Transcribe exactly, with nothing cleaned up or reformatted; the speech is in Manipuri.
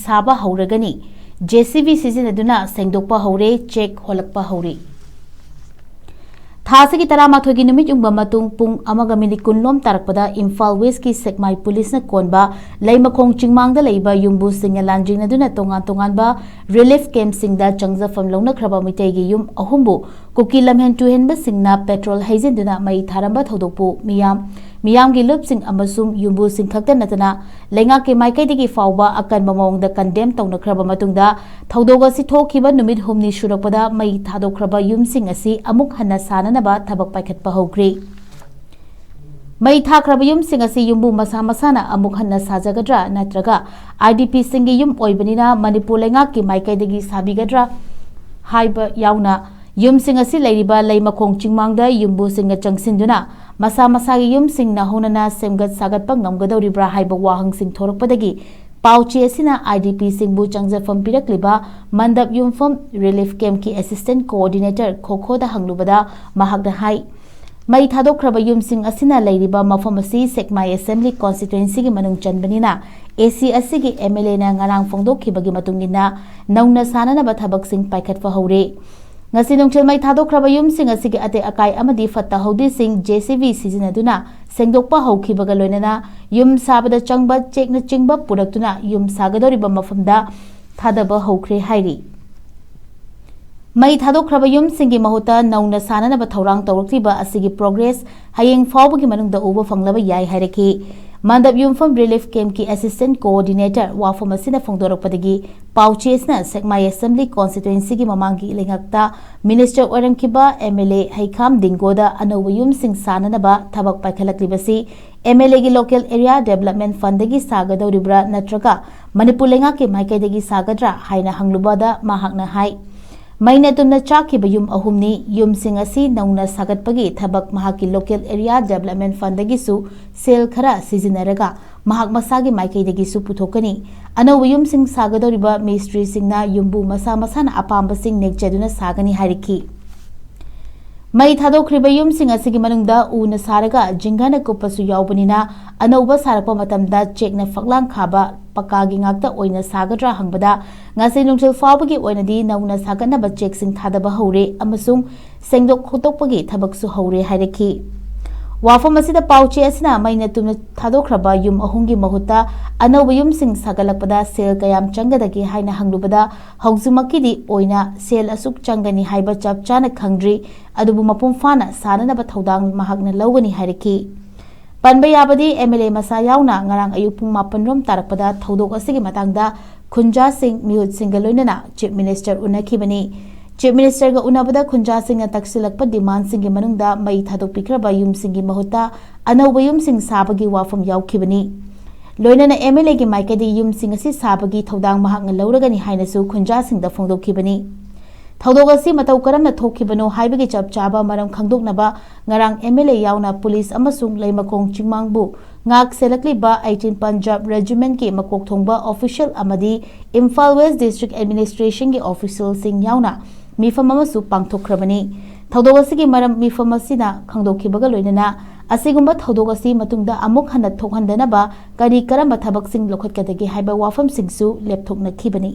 ꯁꯥꯕ ꯍꯧꯔꯒꯅꯤ꯫ ꯖꯦ ꯁꯤ ꯕꯤ ꯁꯤꯖꯤꯟꯅꯗꯨꯅ ꯁꯦꯡꯗꯣꯛꯄ ꯍꯧꯔꯦ, ꯆꯦꯛ ꯍꯣꯜꯂꯛꯄ ꯍꯧꯔꯦ꯫ ꯊꯥ ꯑꯁꯤꯒꯤ ꯇꯔꯥꯃꯥꯊꯣꯏꯒꯤ ꯅꯨꯃꯤꯠ ꯌꯨꯡꯕ ꯃꯇꯨꯡ ꯄꯨꯡ ꯑꯃꯒ ꯃꯤꯅꯤꯠ ꯀꯨꯟꯂꯣꯝ ꯇꯥꯔꯛꯄꯗ ꯏꯝꯐꯥꯜ ꯋꯦꯁꯀꯤ ꯁꯦꯛꯃꯥꯏ ꯄꯨꯂꯤꯁꯅ ꯀꯣꯟꯕ ꯂꯩꯃꯈꯣꯡ ꯆꯤꯡꯃꯥꯡꯗ ꯂꯩꯕ ꯌꯨꯝꯕꯨꯁꯤꯡꯅ ꯂꯥꯟꯖꯤꯡꯅꯗꯨꯅ ꯇꯣꯉꯥꯟ ꯇꯣꯉꯥꯟꯕ ꯔꯤꯂꯤꯐ ꯀꯦꯝꯞꯁꯤꯡꯗ ꯆꯪꯖꯐꯝ ꯂꯧꯅꯈ꯭ꯔꯕ ꯃꯤꯇꯩꯒꯤ ꯌꯨꯝ ꯑꯍꯨꯝꯕꯨ ꯀꯨꯀꯤ ꯂꯝꯍꯦꯟ ꯇꯨꯍꯦꯟꯕꯁꯤꯡꯅ ꯄꯦꯇ꯭ꯔꯣꯜ ꯍꯩꯖꯤꯟꯗꯨꯅ ꯃꯩ ꯊꯥꯔꯝꯕ ꯊꯧꯗꯣꯛꯄꯨ ꯃꯤꯌꯥꯝ, ꯃꯤꯌꯥꯝꯒꯤ ꯂꯨꯞꯁꯤꯡ ꯑꯃꯁꯨꯡ ꯌꯨꯝꯕꯨꯁꯤꯡ ꯈꯛꯇ ꯅꯠꯇꯅ ꯂꯩꯉꯥꯛꯀꯤ ꯃꯥꯏꯀꯩꯗꯒꯤ ꯐꯥꯎꯕ ꯑꯀꯟꯕ ꯃꯑꯣꯡꯗ ꯀꯟꯗꯦꯝ ꯇꯧꯅꯈ꯭ꯔꯕ ꯃꯇꯨꯡꯗ, ꯊꯧꯗꯣꯛ ꯑꯁꯤ ꯊꯣꯛꯈꯤꯕ ꯅꯨꯃꯤꯠ ꯍꯨꯝꯅꯤ ꯁꯨꯔꯛꯄꯗ ꯃꯩ ꯊꯥꯗꯣꯛꯈ꯭ꯔꯕ ꯌꯨꯝꯁꯤꯡ ꯑꯁꯤ ꯑꯃꯨꯛ ꯍꯟꯅ ꯁꯥꯅꯅꯕ ꯊꯕꯛ ꯄꯥꯏꯈꯠꯄ ꯍꯧꯈ꯭ꯔꯦ꯫ ꯃꯩ ꯊꯥꯈ꯭ꯔꯕ ꯌꯨꯝꯁꯤꯡ ꯑꯁꯤ ꯌꯨꯝꯕꯨ ꯃꯁꯥ ꯃꯁꯥꯅ ꯑꯃꯨꯛ ꯍꯟꯅ ꯁꯥꯖꯒꯗ꯭ꯔꯥ ꯅꯠꯇ꯭ꯔꯒ ꯑꯥꯏ ꯗꯤ ꯄꯤꯁꯤꯡꯒꯤ ꯌꯨꯝ ꯑꯣꯏꯕꯅꯤꯅ ꯃꯅꯤꯄꯨꯔ ꯂꯩꯉꯥꯛꯀꯤ ꯃꯥꯏꯀꯩꯗꯒꯤ ꯁꯥꯕꯤꯒꯗ꯭ꯔꯥ ꯍꯥꯏꯕ ꯌꯥꯎꯅ ꯌꯨꯝꯁꯤꯡ ꯑꯁꯤ ꯂꯩꯔꯤꯕ ꯂꯩꯃꯈꯣꯡ ꯆꯤꯡꯃꯥꯡꯗ ꯌꯨꯝꯕꯨꯁꯤꯡꯅ ꯆꯪꯁꯤꯟꯗꯨꯅ ꯃꯁꯥ ꯃꯁꯥꯒꯤ ꯌꯨꯝꯁꯤꯡ ꯅꯧꯍꯧꯅꯅ ꯁꯦꯝꯒꯠ ꯁꯥꯒꯠꯄ ꯉꯝꯒꯗꯧꯔꯤꯕ꯭ꯔꯥ ꯍꯥꯏꯕ ꯋꯥꯍꯪꯁꯤꯡ ꯊꯣꯔꯛꯄꯗꯒꯤ ꯄꯥꯎꯆꯦ ꯑꯁꯤꯅ ꯑꯥꯏ ꯗꯤ ꯄꯤꯁꯤꯡꯕꯨ ꯆꯪꯖꯐꯝ ꯄꯤꯔꯛꯂꯤꯕ ꯃꯟꯗꯞ ꯌꯨꯝꯐꯝ ꯔꯤꯂꯤꯐ ꯀꯦꯝꯞꯀꯤ ꯑꯦꯁꯤꯁꯇꯦꯟꯠ ꯀꯣꯑꯣꯔꯗꯤꯅꯦꯇꯔ ꯈꯣꯈꯣꯗ ꯍꯪꯂꯨꯕꯗ ꯃꯍꯥꯛꯅ ꯍꯥꯏ, ꯃꯩ ꯊꯥꯗꯣꯛꯈ꯭ꯔꯕ ꯌꯨꯝꯁꯤꯡ ꯑꯁꯤꯅ ꯂꯩꯔꯤꯕ ꯃꯐꯝ ꯑꯁꯤ ꯁꯦꯛꯃꯥꯏ ꯑꯦꯁꯦꯝꯕ꯭ꯂꯤ ꯀꯣꯟꯁꯇꯤꯇ꯭ꯋꯦꯟꯁꯤꯒꯤ ꯃꯅꯨꯡ ꯆꯟꯕꯅꯤꯅ, ꯑꯦ ꯁꯤ ꯑꯁꯤꯒꯤ ꯑꯦꯝ ꯑꯦꯜ ꯑꯦꯅ ꯉꯔꯥꯡ ꯐꯣꯡꯗꯣꯛꯈꯤꯕꯒꯤ ꯃꯇꯨꯡ ꯏꯟꯅ ꯅꯧꯅ ꯁꯥꯅꯅꯕ ꯊꯕꯛꯁꯤꯡ ꯄꯥꯏꯈꯠꯄ ꯍꯧꯔꯦ꯫ ꯉꯁꯤ ꯅꯨꯡꯊꯤꯜ ꯃꯩ ꯊꯥꯗꯣꯛꯈ꯭ꯔꯕ ꯌꯨꯝꯁꯤꯡ ꯑꯁꯤꯒꯤ ꯑꯇꯦꯛ ꯑꯀꯥꯏ ꯑꯃꯗꯤ ꯐꯠꯇ ꯍꯥꯎꯗꯤꯁꯤꯡ ꯖꯦ ꯁꯤ ꯕꯤ ꯁꯤꯖꯤꯟꯅꯗꯨꯅ ꯁꯦꯡꯗꯣꯛꯄ ꯍꯧꯈꯤꯕꯒ ꯂꯣꯏꯅꯅ ꯌꯨꯝ ꯁꯥꯕꯗ ꯆꯪꯕ ꯆꯦꯛꯅꯆꯤꯡꯕ ꯄꯨꯔꯛꯇꯨꯅ ꯌꯨꯝ ꯁꯥꯒꯗꯧꯔꯤꯕ ꯃꯐꯝꯗ ꯊꯥꯗꯕ ꯍꯧꯈ꯭ꯔꯦ ꯍꯥꯏꯔꯤ꯫ ꯃꯩ ꯊꯥꯗꯣꯛꯈ꯭ꯔꯕ ꯌꯨꯝꯁꯤꯡꯒꯤ ꯃꯍꯨꯠꯇ ꯅꯧꯅ ꯁꯥꯅꯅꯕ ꯊꯧꯔꯥꯡ ꯇꯧꯔꯛꯂꯤꯕ ꯑꯁꯤꯒꯤ ꯄ꯭ꯔꯣꯒ꯭ꯔꯦꯁ ꯍꯌꯦꯡ ꯐꯥꯎꯕꯒꯤ ꯃꯅꯨꯡꯗ ꯎꯕ ꯐꯪꯂꯕ ꯌꯥꯏ ꯍꯥꯏꯔꯛꯈꯤ꯫ ꯃꯟꯗꯞ ꯌꯨꯝꯐꯝ ꯔꯤꯂꯤꯐ ꯀꯦꯝꯞꯀꯤ ꯑꯦꯁꯤꯁꯇꯦꯟꯠ ꯀꯣꯑꯣꯔꯗꯤꯅꯦꯇꯔ ꯋꯥꯐꯝ ꯑꯁꯤꯅ ꯐꯣꯡꯗꯣꯔꯛꯄꯗꯒꯤ ꯄꯥꯎꯆꯦ ꯑꯁꯤꯅ ꯁꯦꯛꯃꯥꯏ ꯑꯦꯁꯦꯝꯕ꯭ꯂꯤ ꯀꯣꯟꯁꯇꯤꯇ꯭ꯋꯦꯟꯁꯤꯒꯤ ꯃꯃꯥꯡꯒꯤ ꯂꯩꯉꯥꯛꯇ ꯃꯤꯅꯤꯁꯇꯔ ꯑꯣꯏꯔꯝꯈꯤꯕ ꯑꯦꯝ ꯑꯦꯜ ꯑꯦ ꯍꯩꯈꯥꯝ ꯗꯤꯡꯒꯣꯗ ꯑꯅꯧꯕ ꯌꯨꯝꯁꯤꯡ ꯁꯥꯅꯅꯕ ꯊꯕꯛ ꯄꯥꯏꯈꯠꯂꯛꯂꯤꯕꯁꯤ ꯑꯦꯝ ꯑꯦꯜ ꯑꯦꯒꯤ ꯂꯣꯀꯦꯜ ꯑꯦꯔꯤꯌꯥ ꯗꯦꯕꯂꯞꯃꯦꯟꯠ ꯐꯟꯗꯒꯤ ꯁꯥꯒꯗꯧꯔꯤꯕ꯭ꯔꯥ ꯅꯠꯇ꯭ꯔꯒ ꯃꯅꯤꯄꯨꯔ ꯂꯩꯉꯥꯛꯀꯤ ꯃꯥꯏꯀꯩꯗꯒꯤ ꯁꯥꯒꯗ꯭ꯔꯥ ꯍꯥꯏꯅ ꯍꯪꯂꯨꯕꯗ ꯃꯍꯥꯛꯅ ꯍꯥꯏ, ꯃꯩꯅ ꯇꯨꯝꯅ ꯆꯥꯛꯈꯤꯕ ꯌꯨꯝ ꯑꯍꯨꯝꯅꯤ꯫ ꯌꯨꯝꯁꯤꯡ ꯑꯁꯤ ꯅꯧꯅ ꯁꯥꯒꯠꯄꯒꯤ ꯊꯕꯛ ꯃꯍꯥꯛꯀꯤ ꯂꯣꯀꯦꯜ ꯑꯦꯔꯤꯌꯥ ꯗꯦꯕꯂꯞꯃꯦꯟꯠ ꯐꯟꯗꯒꯤꯁꯨ ꯁꯦꯜ ꯈꯔ ꯁꯤꯖꯤꯟꯅꯔꯒ ꯃꯍꯥꯛ ꯃꯁꯥꯒꯤ ꯃꯥꯏꯀꯩꯗꯒꯤꯁꯨ ꯄꯨꯊꯣꯛꯀꯅꯤ꯫ ꯑꯅꯧꯕ ꯌꯨꯝꯁꯤꯡ ꯁꯥꯒꯗꯧꯔꯤꯕ ꯃꯤꯁꯇ꯭ꯔꯤꯁꯤꯡꯅ ꯌꯨꯝꯕꯨ ꯃꯁꯥ ꯃꯁꯥꯅ ꯑꯄꯥꯝꯕꯁꯤꯡ ꯅꯦꯛꯆꯗꯨꯅ ꯁꯥꯒꯅꯤ ꯍꯥꯏꯔꯛꯈꯤ꯫ ꯃꯩ ꯊꯥꯗꯣꯛꯈ꯭ꯔꯤꯕ ꯌꯨꯝꯁꯤꯡ ꯑꯁꯤꯒꯤ ꯃꯅꯨꯡꯗ ꯎꯅ ꯁꯥꯔꯒ ꯖꯤꯡꯒꯅ ꯀꯨꯞꯄꯁꯨ ꯌꯥꯎꯕꯅꯤꯅ, ꯑꯅꯧꯕ ꯁꯥꯔꯛꯄ ꯃꯇꯝꯗ ꯆꯦꯛꯅ ꯐꯛꯂꯥꯡ ꯈꯥꯕ ꯄꯀꯥꯒꯤ ꯉꯥꯛꯇ ꯑꯣꯏꯅ ꯁꯥꯒꯗ꯭ꯔꯥ ꯍꯪꯕꯗ, ꯉꯁꯤ ꯅꯨꯡꯊꯤꯜ ꯐꯥꯎꯕꯒꯤ ꯑꯣꯏꯅꯗꯤ ꯅꯧꯅ ꯁꯥꯒꯠꯅꯕ ꯆꯦꯛꯁꯤꯡ ꯊꯥꯗꯕ ꯍꯧꯔꯦ ꯑꯃꯁꯨꯡ ꯁꯦꯡꯗꯣꯛ ꯈꯣꯠꯇꯣꯛꯄꯒꯤ ꯊꯕꯛꯁꯨ ꯍꯧꯔꯦ ꯍꯥꯏꯔꯛꯈꯤ꯫ ꯋꯥꯐꯝ ꯑꯁꯤꯗ ꯄꯥꯎꯆꯦ ꯑꯁꯤꯅ ꯃꯩꯅ ꯇꯨꯝꯅ ꯊꯥꯗꯣꯛꯈ꯭ꯔꯕ ꯌꯨꯝ ꯑꯍꯨꯝꯒꯤ ꯃꯍꯨꯠꯇ ꯑꯅꯧꯕ ꯌꯨꯝꯁꯤꯡ ꯁꯥꯒꯠꯂꯛꯄꯗ ꯁꯦꯜ ꯀꯌꯥꯝ ꯆꯪꯒꯗꯒꯦ ꯍꯥꯏꯅ ꯍꯪꯂꯨꯕꯗ, ꯍꯧꯖꯤꯛꯃꯛꯀꯤꯗꯤ ꯑꯣꯏꯅ ꯁꯦꯜ ꯑꯁꯨꯛ ꯆꯪꯒꯅꯤ ꯍꯥꯏꯕ ꯆꯞ ꯆꯥꯅ ꯈꯪꯗ꯭ꯔꯤ, ꯑꯗꯨꯕꯨ ꯃꯄꯨꯡ ꯐꯥꯅ ꯁꯥꯅꯅꯕ ꯊꯧꯗꯥꯡ ꯃꯍꯥꯛꯅ ꯂꯧꯒꯅꯤ ꯍꯥꯏꯔꯛꯈꯤ꯫ ꯄꯟꯕ ꯌꯥꯕꯗꯤ, ꯑꯦꯝ ꯑꯦꯜ ꯑꯦ ꯃꯁꯥ ꯌꯥꯎꯅ ꯉꯔꯥꯡ ꯑꯌꯨꯛ ꯄꯨꯡ ꯃꯥꯄꯟ ꯔꯣꯝ ꯇꯥꯔꯛꯄꯗ ꯊꯧꯗꯣꯛ ꯑꯁꯤꯒꯤ ꯃꯇꯥꯡꯗ ꯈꯨꯟꯖꯥꯁꯤꯡ ꯃꯤꯍꯨꯠꯁꯤꯡꯒ ꯂꯣꯏꯅꯅ ꯆꯤꯐ ꯃꯤꯅꯤꯁꯇꯔ ꯎꯅꯈꯤꯕꯅꯤ꯫ ꯆꯤꯐ ꯃꯤꯅꯤꯁꯇꯔꯒ ꯎꯅꯕꯗ ꯈꯨꯟꯖꯥꯁꯤꯡꯅ ꯇꯛꯁꯤꯜꯂꯛꯄ ꯗꯤꯃꯥꯟꯁꯤꯡꯒꯤ ꯃꯅꯨꯡꯗ ꯃꯩ ꯊꯥꯗꯣꯛꯄꯤꯈ꯭ꯔꯕ ꯌꯨꯝꯁꯤꯡꯒꯤ ꯃꯍꯨꯠꯇ ꯑꯅꯧꯕ ꯌꯨꯝꯁꯤꯡ ꯁꯥꯕꯒꯤ ꯋꯥꯐꯝ ꯌꯥꯎꯈꯤꯕꯅꯤ꯫ ꯂꯣꯏꯅꯅ ꯑꯦꯝ ꯑꯦꯜ ꯑꯦꯒꯤ ꯃꯥꯏꯀꯩꯗꯒꯤ ꯌꯨꯝꯁꯤꯡ ꯑꯁꯤ ꯁꯥꯕꯒꯤ ꯊꯧꯗꯥꯡ ꯃꯍꯥꯛꯅ ꯂꯧꯔꯒꯅꯤ ꯍꯥꯏꯅꯁꯨ ꯈꯨꯟꯖꯥꯁꯤꯡꯗ ꯐꯣꯡꯗꯣꯛꯈꯤꯕꯅꯤ꯫ ꯊꯧꯗꯣꯛ ꯑꯁꯤ ꯃꯇꯧ ꯀꯔꯝꯅ ꯊꯣꯛꯈꯤꯕꯅꯣ ꯍꯥꯏꯕꯒꯤ ꯆꯞ ꯆꯥꯕ ꯃꯔꯝ ꯈꯪꯗꯣꯛꯅꯕ ꯉꯔꯥꯡ ꯑꯦꯝ ꯑꯦꯜ ꯑꯦ ꯌꯥꯎꯅ ꯄꯨꯂꯤꯁ ꯑꯃꯁꯨꯡ ꯂꯩꯃꯈꯣꯡ ꯆꯤꯡꯃꯥꯡꯕꯨ ꯉꯥꯛ ꯁꯦꯜꯂꯛꯂꯤꯕ eighteen Punjab Regiment ꯀꯤ ꯃꯀꯣꯛ ꯊꯣꯡꯕ ꯑꯣꯐꯤꯁꯤꯌꯦꯜ ꯑꯃꯗꯤ ꯏꯝꯐꯥꯜ ꯋꯦꯁ ꯗꯤꯁꯇ꯭ꯔꯤꯛ ꯑꯦꯗꯃꯤꯅꯤꯁꯇ꯭ꯔꯦꯁꯟꯒꯤ ꯑꯣꯐꯤꯁꯤꯌꯦꯜꯁꯤꯡ ꯌꯥꯎꯅ ꯃꯤꯐꯝ ꯑꯃꯁꯨ ꯄꯥꯡꯊꯣꯛꯈ꯭ꯔꯕꯅꯤ꯫ ꯊꯧꯗꯣꯛ ꯑꯁꯤꯒꯤ ꯃꯔꯝ ꯃꯤꯐꯝ ꯑꯁꯤꯅ ꯈꯪꯗꯣꯛꯈꯤꯕꯒ ꯂꯣꯏꯅꯅ ꯑꯁꯤꯒꯨꯝꯕ ꯊꯧꯗꯣꯛ ꯑꯁꯤ ꯃꯇꯨꯡꯗ ꯑꯃꯨꯛ ꯍꯟꯅ ꯊꯣꯛꯍꯟꯗꯅꯕ ꯀꯔꯤ ꯀꯔꯝꯕ ꯊꯕꯛꯁꯤꯡ ꯂꯧꯈꯠꯀꯗꯒꯦ ꯍꯥꯏꯕ ꯋꯥꯐꯝꯁꯤꯡꯁꯨ ꯂꯦꯞꯊꯣꯛꯅꯈꯤꯕꯅꯤ꯫